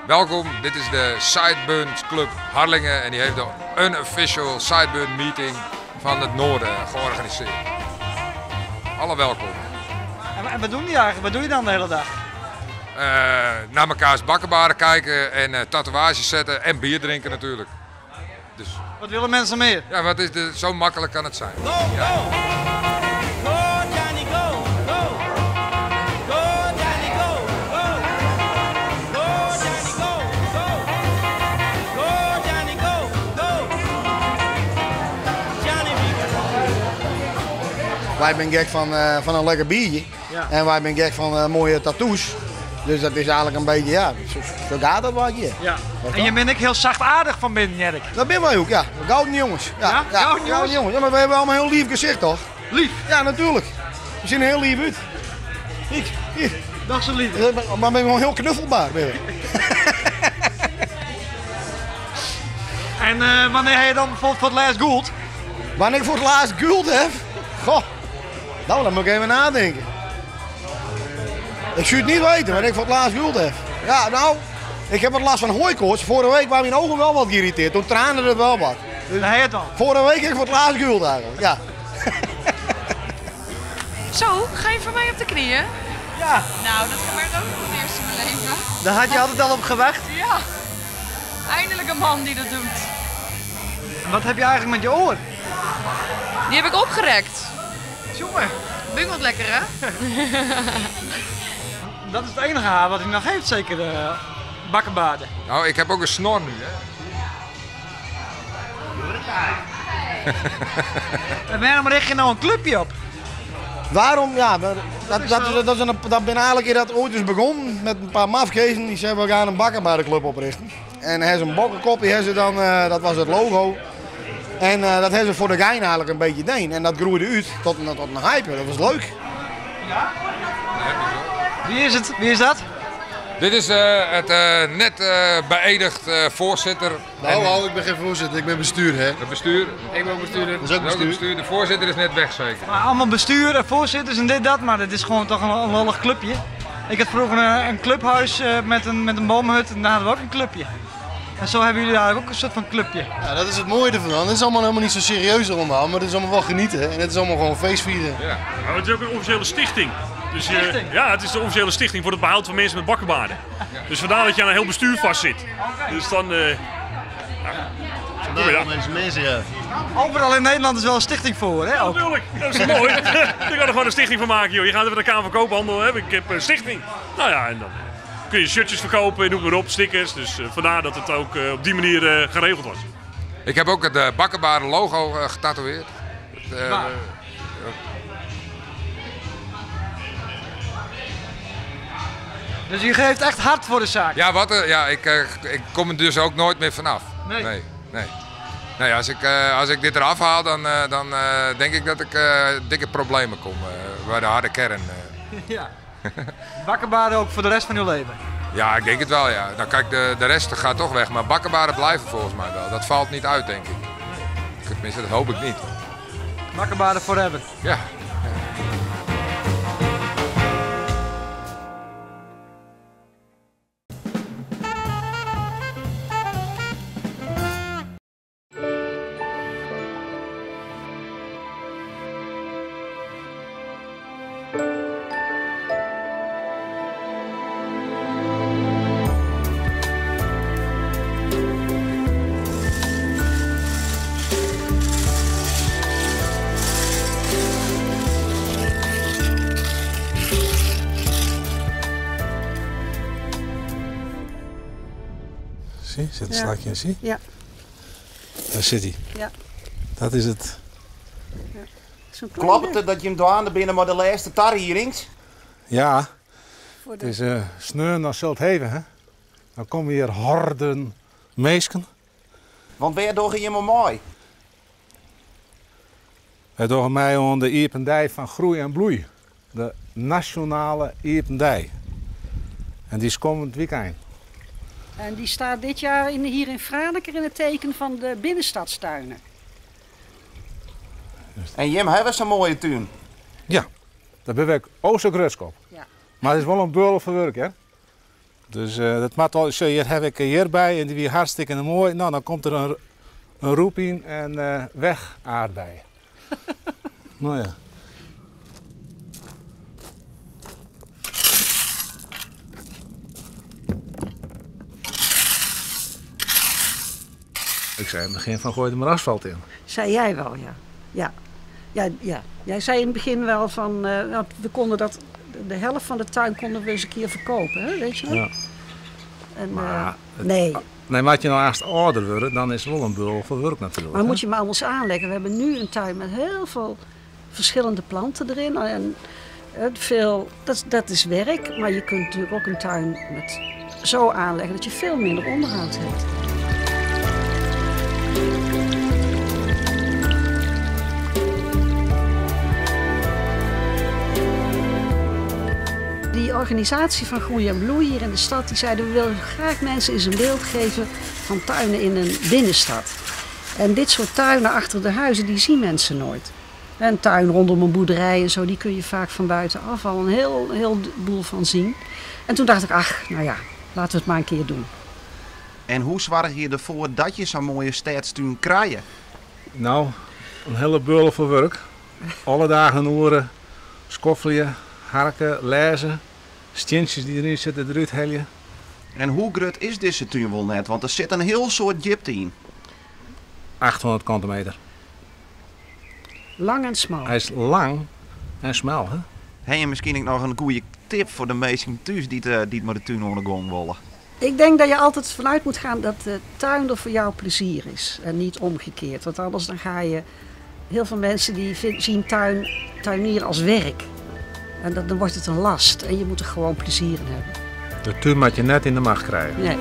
Welkom, dit is de Sideburns Club Harlingen en die heeft de unofficial Sideburn Meeting van het Noorden georganiseerd. Alle welkom. En wat doen die eigenlijk? Wat doe je dan de hele dag? Naar mekaars bakkenbaren kijken en tatoeages zetten en bier drinken natuurlijk. Dus... Wat willen mensen meer? Ja, wat is de, zo makkelijk kan het zijn. Go, go! Go, Johnny, go! Go! Go, Johnny, go! Go! Go, Johnny, go! Go! Go, Johnny, go! Go! Johnny, be Wij zijn gek van een lekker biertje. Ja. En wij zijn gek van mooie tattoos. Dus dat is eigenlijk een beetje, ja, zo gaat dat wel hier. Ja. Wat En dan? je bent ook heel zachtaardig van binnen, Jerk. Dat ben wij ook, ja. Gouden jongens. Ja, Ja? ja, Gouden gouden jongens? jongens. Ja, maar we hebben allemaal een heel lief gezicht, toch? Lief? Ja, natuurlijk. We zien er heel lief uit. Kijk, hier. Dag zo lief. Ja, maar ben je gewoon heel knuffelbaar, ben je. En wanneer heb je dan bijvoorbeeld voor het laatst gegoogeld? Wanneer ik voor het laatst gegoogeld heb? Goh, nou, dan moet ik even nadenken. Ik zou het niet weten wanneer ik voor het laatst gegoogeld heb. Ja, nou, ik heb wat last van hooikoorts. Vorige week waren mijn ogen wel wat geïrriteerd. Toen traande het wel wat. Dus Daar heb je het al. Vorige week heb ik voor het laatst gegoogeld eigenlijk, ja. Zo, ga je voor mij op de knieën? Ja. Nou, dat gebeurt ook voor het eerst in mijn leven. Daar had je altijd al op gewacht? Ja. Eindelijk een man die dat doet. En wat heb je eigenlijk met je oor? Die heb ik opgerekt. Jongen. Bungelt lekker, hè? Dat is het enige haar wat hij nog heeft, zeker, de bakkenbaarden. Nou, ik heb ook een snor nu, hè. En waarom richt je nou een clubje op? Waarom? Ja, maar Dat is wel- dat is een, dat ben eigenlijk keer dat ooit is begonnen met een paar mafkezen. Die zeiden, we gaan een bakkenbaardenclub oprichten. En hij is een bokkenkop, die hebben ze dan, dat was het logo. En dat hebben ze voor de gein eigenlijk een beetje gedaan. En dat groeide uit tot een hype. Dat was leuk. Ja? Wie is het? Wie is dat? Dit is het net beëdigd voorzitter. Nou, En ik ben geen voorzitter, ik ben bestuur, hè? Het bestuur. Ik ben bestuurder. Dat is ook Dat is ook bestuur. bestuur. De voorzitter is net weg, zeker. Maar allemaal bestuur en voorzitters en dit, dat, maar het is gewoon toch een lollig clubje. Ik had vroeger een clubhuis met een boomhut en daar hadden we ook een clubje. En zo hebben jullie daar ook een soort van clubje. Ja, dat is het mooie ervan. Het is allemaal helemaal niet zo serieus allemaal, maar het is allemaal wel genieten. En het is allemaal gewoon feestvieren. Ja. Maar het is ook een officiële stichting. Dus, Stichting? ja, het is de officiële stichting voor het behoud van mensen met bakkenbaarden. Ja. Dus vandaar dat je aan een heel bestuur vastzit. Oké. Dus dan... ja. Vandaar Kom je al deze mensen, ja. Overal in Nederland is wel een stichting voor, hè? Ook. Natuurlijk, dat is toch mooi? Je kan er gewoon een stichting van maken, joh. Je gaat even de Kamer van Koophandel, hè. Ik heb een stichting. Nou ja, en dan kun je shirtjes verkopen, noem maar op, stickers. Dus vandaar dat het ook op die manier geregeld was. Ik heb ook het bakkenbare logo getatoeëerd. Het Waar? Dus je geeft echt hard voor de zaak? Ja, ik kom er dus ook nooit meer vanaf. Nee. Nee, nee. Nee, als ik dit eraf haal, dan denk ik dat ik dikke problemen kom bij de harde kern. Ja. Bakkenbaarden ook voor de rest van uw leven? Ja, ik denk het wel, ja. Nou, kijk, de rest gaat toch weg, maar bakkenbaarden blijven volgens mij wel. Dat valt niet uit, denk ik. Tenminste, dat hoop ik niet. Bakkenbaarden forever. Ja. Zie, zit een Ja. slakje in, zie? Ja. Daar zit hij. Ja. Dat is het. Ja. Zo'n kleine. Klopt het dat je hem dwaande binnen maar de laatste tar hier links? Ja. Voor de Het is sneu naar Zultheven, hè? Dan komen hier horden meesken. Want waar doe je hem mooi? Wij doen mij aan de Ierpendij van Groei en Bloei. De nationale Ierpendij. En die is komend weekend. En die staat dit jaar hier in Franeker in het teken van de binnenstadstuinen. En Jim, hebben zo'n mooie tuin. Ja, daar ben ik ook zo grutsk op. Ja. Maar het is wel een beul van werk, hè? Dus dat moat al, sjoch, hjir haw ik ierdbei en dy wie hartstikke moai. No, dan komt der in, in rûp yn en weg aardbei. No ja. Ik sei yn it begjin fan goai der mar asfalt yn. Sei jij wel, ja. Ja. Ja, ja. Jij zei in het begin wel van, want we konden dat, de helft van de tuin konden we eens een keer verkopen, hè? Weet je wel? Ja. En, Maar het- nee. Nee, maar as je nou aanst âlder wurde, dan is it wol in bult foar wurk natuerlik. Maar hè? moet je maar anders aanleggen. We hebben nu een tuin met heel veel verschillende planten erin. En veel, dat is werk, maar je kunt natuurlijk ook een tuin met zo aanleggen dat je veel minder onderhoud hebt. Die organisatie van Groei en Bloei hier in de stad, die zeiden we willen graag mensen eens een beeld geven van tuinen in een binnenstad. En dit soort tuinen achter de huizen, die zien mensen nooit. Een tuin rondom een boerderij en zo, die kun je vaak van buitenaf al een heel, heel boel van zien. En toen dacht ik, ach, nou ja, laten we het maar een keer doen. En hoe soargje je derfoar dat je sa'n moaie stedstún krijge? Nou, in hiele bult foar wurk. Alle dagen oeren, skoffelje, harken, lêzen, stientsjes dy't deryn sitte derút helje. En hoe grut is dizze tún wol net? Want der sit in hiel soad djipte yn. 800 kante meter. Lang en smal. Hy is lang en smal, hè? Ha je miskien ek noch in goede tip foar de minsken thús dy't mei de tún oan de gong wolle? Ik denk dat je altijd vanuit moet gaan dat de tuin er voor jou plezier is en niet omgekeerd. Want anders dan ga je... Heel veel mensen die zien tuinieren als werk. En dan wordt het een last en je moet er gewoon plezier in hebben. De tuin moet je net yn de macht krije. Nee.